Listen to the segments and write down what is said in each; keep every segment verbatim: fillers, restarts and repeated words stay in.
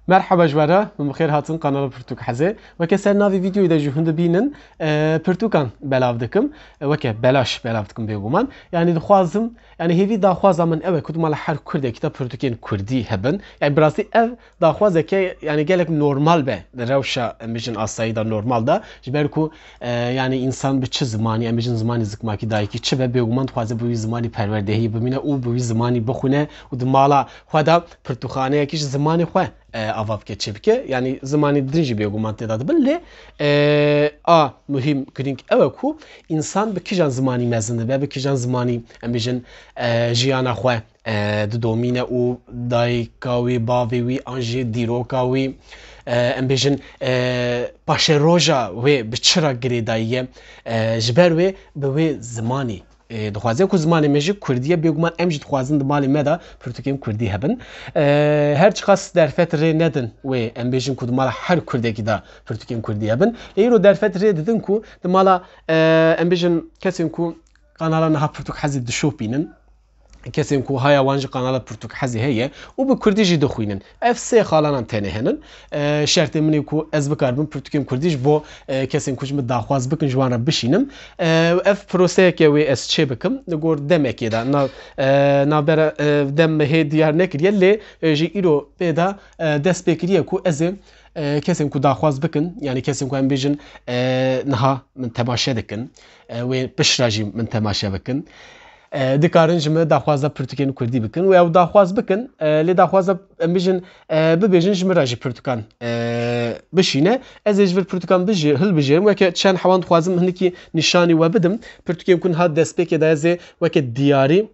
Merhaba ji we re, min bi xêr hatin kanala Pirtûk Hezê. Weke ser navê vîdeoyê de jî hûn dibînin, e, pirtûkan belav dikim. E, weke belaş belav dikim bêguman. Yanî dixwazim, yanî hêvî daxwaza min ew e ku di mala her kurdekî de pirtûkên kurdî hebin. Yanî bi rastî ev daxwazeke, yanî gelek normal be. Di rewşa, em bêjin, asayî de normal de. Ji ber ku, e, yanî însan bi çi zimanî, em bêjin zimanê zikmakî dayikî çi be, bêguman dixwaze bi wî zimanî perwerdehî bimîne û bi wî zimanî bixwîne û di mala xwe de pirtûkxaneyekî ji zimanê xwe, e, ava bike, çêbike. Yanî zimanî din jî bêguman tê de dibin. Lê, e, a muhîm, girîng ew e ku însan bi kîjan zimanî mezin dibe, bi kîjan zimanî, em bêjin, e, jiyana xwe, e, didomîne û dayika wî, bavê wî an jî dîroka wî, e, em bêjin, e, paşeroja wê bi çi re girêdayî ye, e, ji ber wê bi wê zimanî, e, dixwaze ku zimanê me jî kurdî ye, bêguman em jî dixwazin di malê me de pirtûkên kurdî hebin. E, her çiqas derfet rê nedin wê, em bêjin ku di mala her kurdekî de pirtûkên kurdî hebin. Lê îro derfet rê didin ku di mala, e, em bêjin kesên ku kanala niha Pirtûk Hezê dişopînin, kesên ku haya wan ji kanala Pirtûk Hezê heye û bi kurdî jî dixwînin. Ev sê xalanan tenê henin. E, şertê min ê ku ez bikaribim pirtûkên kurdî ji bo, e, kesên ku ji min daxwaz bikin, ji wan re bişînim. E, ev proseyeke wê ez çê bikim. Li gor demekê de, nav, e, navbera, e, dem me hê diyar nekiriye, lê, e, ji îro pê de, e, dest pê kiriye ku ez ê, e, kesên ku daxwaz bikin, yanî kesên ku em bêjin, e, niha min temaşe dikin, e, wê pişt re jî min temaşe bikin. E, dikarin ji min daxwaza pirtûkên kurdî bikin. Wê ew daxwaz bikin, e, lê daxwaza, em bêjin, e, bibêjin ji min re jî pirtûkan, e, bişîne. Ez ê ji vir pirtûkan bijê-, hilbijêrim. Weke çend hewan dixwazim hinekî nîşanî we bidim. Pirtûkên ku niha destpêkê de ez ê weke diyarî,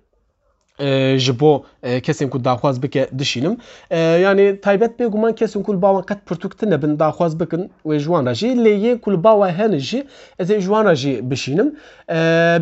e, ji bo, e, kesên ku daxwaz bike dişînim. E, yanî taybet bêguman kesên ku li ba wan qet pirtûk tune bin, daxwaz bikin wê ji wan re jî. Lê yên ku li ba we hene jî, ez ê ji wan re jî bişînim. E,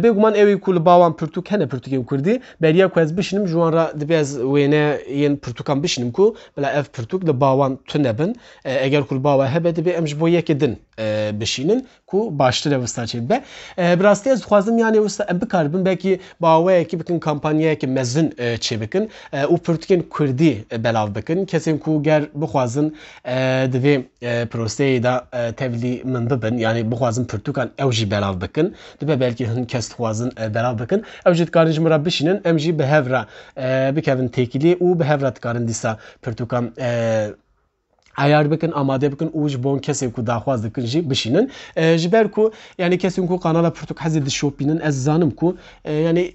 bêguman ewî ku li ba wan pirtûk hene, pirtûkên kurdî, beriya ku ez bişînim, ji wan re dibê ez wêne yên pirtûkan bişînim ku bila ev pirtûk li ba wan tune bin. E, eger ku li ba we hebe, dibê em ji bo yekê din, e, bişînin ku baştir e wisa çêbibe. E, bi rastî ez dixwazim, yanî wisa em bikaribin belkî bi awayekî bikin, kampanyayekî mezin, e, çêbikin, e, û pirtûkên kurdî, e, belav bikin. Kesên ku ger bixwazin, e, di vê, e, proseyê de, e, tevlî min bibin, yanî bixwazin pirtûkan ew jî belav bikin. Dibe belkî hin kes dixwazin, e, belav bikin. Ew jî dikarin ji min re bişînin, em jî bi hev re, e, bikevin têkiliyê û bi hev re dikarin dîsa pirtûkan, e, eyar bikin, amade bikin û ji bo kesên ku daxwaz dikin jî bişînin. E, ji ber ku, yanî kesên ku kanala Pirtûk Hezê dişopînin, ez zanim ku, e, yanî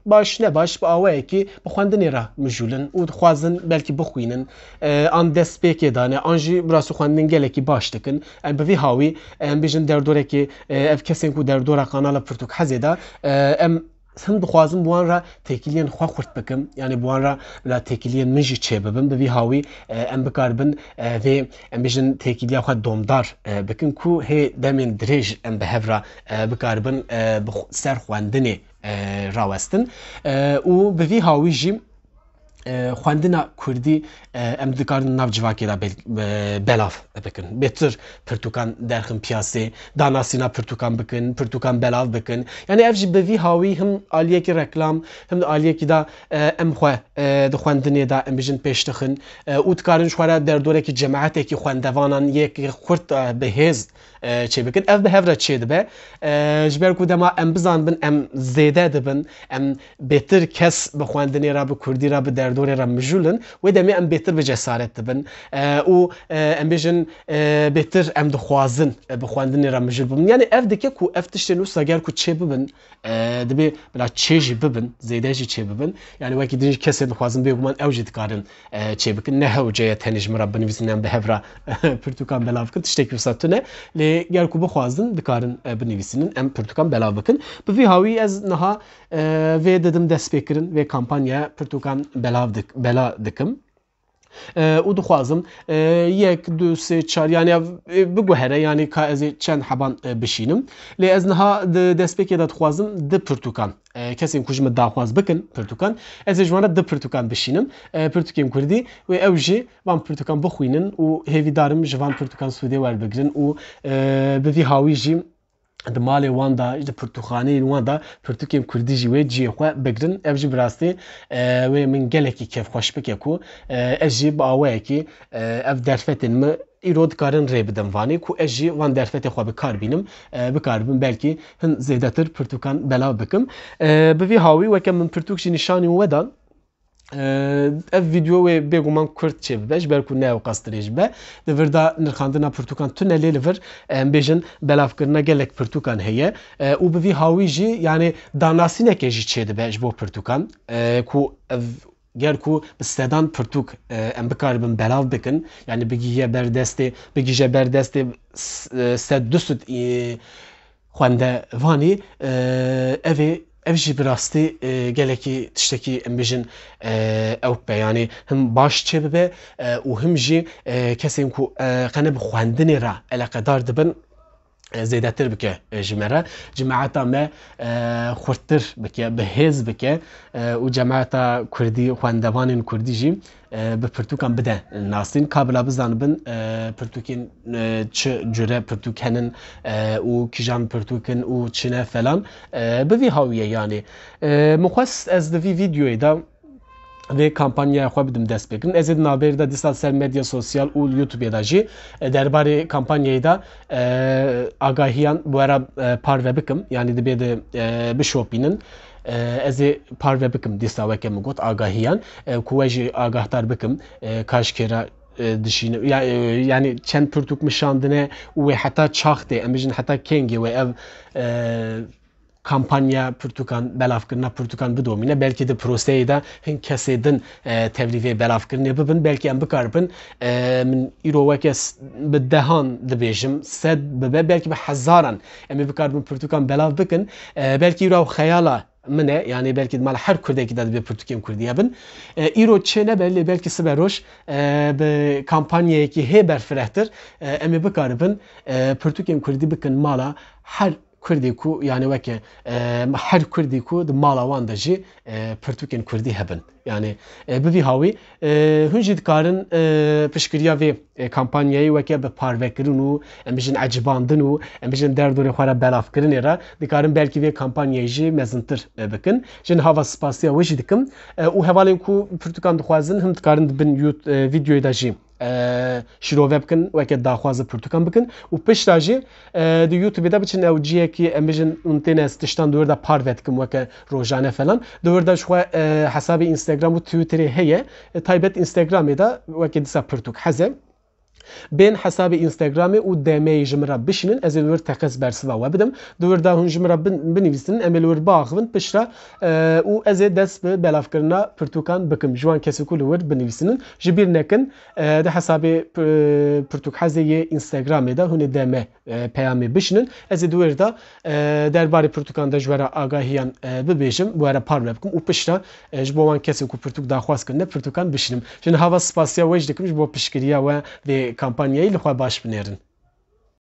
baş ne baş bi awayekî bi xwendinê re mijûl in û dixwazin belkî bixwînin, e, an destpêkê dane, an jî bi rastî xwendin gelekî baş dikin. Em bi vî hawî, em bêjin derdorekê, e, ev kesên ku derdora kanala Pirtûk Hezê de, e, em him dixwazim bi wan re têkiliyên xwe xurt bikim, yanî bi wan re bila têkiliyên min jî çêbibin, bi vî hawî, e, em bikaribin, e, vê, em bêjin, têkiliya xwe domdar, e, bikin ku hê demên dirêj em bi hev re, e, bikaribin, e, bi xw-, ser xwendinê, e, rawestin. E, û bi vî hawî jî, e, xwendina kurdî, e, em dikarin nav civakê de bel-, e, belav bikin. Bêtir pirtûkan derxin piyasê, danasîna pirtûkan bikin, pirtûkan belav bikin. Yanî ev jî bi vî hawî him aliyekî reklam, him di aliyekî de, e, em xwe, e, di xwendinê de, em bêjin, pêş dixin, e, û dikarin ji xwe re derdorekî cemaetekî xwendevanan yek xurt, e, bi hêz, e, çêbikin. Ev bi hev re çêdibe. E, ji ber ku dema em bizanibin, em zêde dibin, em bêtir kes bi xwendinê re, bi kurdî re, bi derdorê re mijûl in, wê demê em bêtir bi cesaret dibin. E, û, e, em bêjin, e, bêtir em dixwazin, e, bi xwendinê re mijûl bibin. Yanî ev dike ku ev tiştên wisa ger ku çê bibin, e, dibê bila çê jî bibin, zêde jî çê bibin. Yanî wekî din jî kesê dixwazin, bêguman ew jî dikarin, e, çê bikin. Ne hewce ye tenê ji min re binivîsin yan bi hev re pirtûkan belav bikin. Tiştekî wisa tune. Lê ger ku bixwazin, dikarin, e, binivîsînin, em pirtûkan belav bikin. Bi vî hawî ez niha, e, vê didim destpêkirin, vê kampanya pirtûkan belav dik-, bela dikim. E, û dixwazim, e, yek, du, sê, çar, yanî, e, biguhere, yanî ka ez ê çend heban, e, bişînim. Lê ez niha di destpêkê de dixwazim di pirtûkan, e, kesên ku ji min daxwaz bikin pirtûkan, ez ê ji wan re di pirtûkan bişînim. E, pirtûkên kurdî, wê ew jî van pirtûkan bixwînin û hêvîdar im ji van pirtûkan sûdê werbigirin û, e, bi vî hawî jî di malê wan de, di pirtûkxaneyên wan de pirtûkên kurdî jî wê cihê xwe bigrin. Ev jî bi rastî, e, wê min gelekî kêfxweş bike ku, e, ez jî bi awayekî, e, ev derfetên min îro dikarin rê bidin vanê ku ez jî van derfetê xwe bi kar bînim, e, bikaribim belkî hin zêdetir pirtûkan belav bikim. E, bi vî hawî weke min pirtûk jî nîşanî we dan. Ev vîdeo wê bêguman kurt çêbibe, ji ber ku ne ew qas dirêj be. Di vir de nirxandina pirtûkan tune lê li vir, em bêjin, belavkirina gelek pirtûkan heye. Û bi vî hawî jî, yanî danasîneke jî çêdibe ji bo pirtûkan, ku ev ger ku bi sedan pirtûk, em bikaribin belav bikin, yanî bigihîje ber destê, bigihîje ber destê s-, sed du sed, e, xwendevanî, e, ev ê, ev jî bi rastî, e, gelekî tiştekî, em bêjin, e, ew be, yanî him baş çêbibe, e, û him jî, e, kesên ku, e, qene bi xwendinê re eleqedar dibin, e, zêdetir bike, e, ji me re. Cemaeta me, e, xurttir bike, bi hêz bike, e, û cemaeta kurdî, xwendevanên kurdî jî, e, bi pirtûkan bide nasîn. Ka bila bizanibin, e, pirtûkên, e, çi cure pirtûk henin, e, û kîjan pirtûk in û çi ne falan. E, bi vî hawî ye yanî. E, min xwest ez di vî vîdyoyê de vê kampanyaya xwe bidim dest pêkirin. Ez ê di navberê de dîsa ser medya sosyal û YouTubeê de jî, e, derbarê kampanyayê de, e, agahiyan bi we re, e, parve bikim. Yanî dibê di, e, bişopînin. E, ez ê parve bikim dîsa weke min got agahiyan, e, ku we jî agahdar bikim, e, ka ji kê re, e, dişîne. Ya, e, yanî çend pirtûk min şandine û wê heta çax tê, em bêjin heta kengê wê ev, e, kampanya pirtûkan, belavkirina pirtûkan bidomîne. Belkî di proseyê de hin kesê din, e, tevlî vê belavkirinê bibin. Belkî em bikaribin, e, min îro weke s-, bi dehan dibêjim, sed bibe, belkî bi hezaran em ê bikaribin pirtûkan belav bikin. E, belkî îro ew xeyala min e, yanî belkî di mala her kurdekî de dibê pirtûkên kurdî hebin. E, îro çê nebe, lê belkî sibe roj, e, bi kampanyayekî hê berfirehtir, e, em ê bikaribin, e, pirtûkên kurdî bikin mala her kurdî ku, yanî weke, e, her kurdî ku di mala wan de jî, e, pirtûkên kurdî hebin. Yanî, e, bi vî hawî, e, hûn jî dikarin, e, piştgiriya vê, e, kampanyayê weke bi parvekirin û, em bijin, ecibandin û, em bijin, derdorê xwe re belavkirinê re dikarin belkî vê kampanyayê jî mezintir, e, bikin. Ji niha ve spasiya we jî dikim. E, û hevalên ku pirtûkan dixwazin him dikarin di bin yût-, e, vîdyoyê de jî, e, şîrove bikin, weke daxwaza pirtûkan bikin û pişta jî, e, di YouTubeê de biçin ew cihekî, em bijin, hûn têne ez tiştan di wir de parve dikim weke rojane falan. Di wir de ji xwe, e, hesabê Instagram û Twitterê heye. E, taybet Instagramê de weke dîsa pirtûk heze. Bên hesabê Instagramê û D M'yê ji min re bişînin, ez ê li wir teqez bersiva we bidim. Di wir de hûn ji min re bin-, binivîsinin, em ê li wir biaxivin piştre, e, û ez ê dest bi belavkirina pirtûkan bikim. Ji wan kesê ku li wir binivîsinin, ji bîr nekin, e, di hesabê, e, Pirtûk Hezê yê Instagramê de hûn ê D M, e, peyamê bişînin. Ez ê di wir de, e, derbarê pirtûkan de ji we re agahiyan, e, bibêjim, bi we re parve bikim û piştre, e, ji bo wan kesên ku pirtûk daxwaz kirine, pirtûkan bişînim. Ji niha ve spasiya we jî dikim ji bo piştgiriya we vê kampanyayê, li xwe baş binêrin.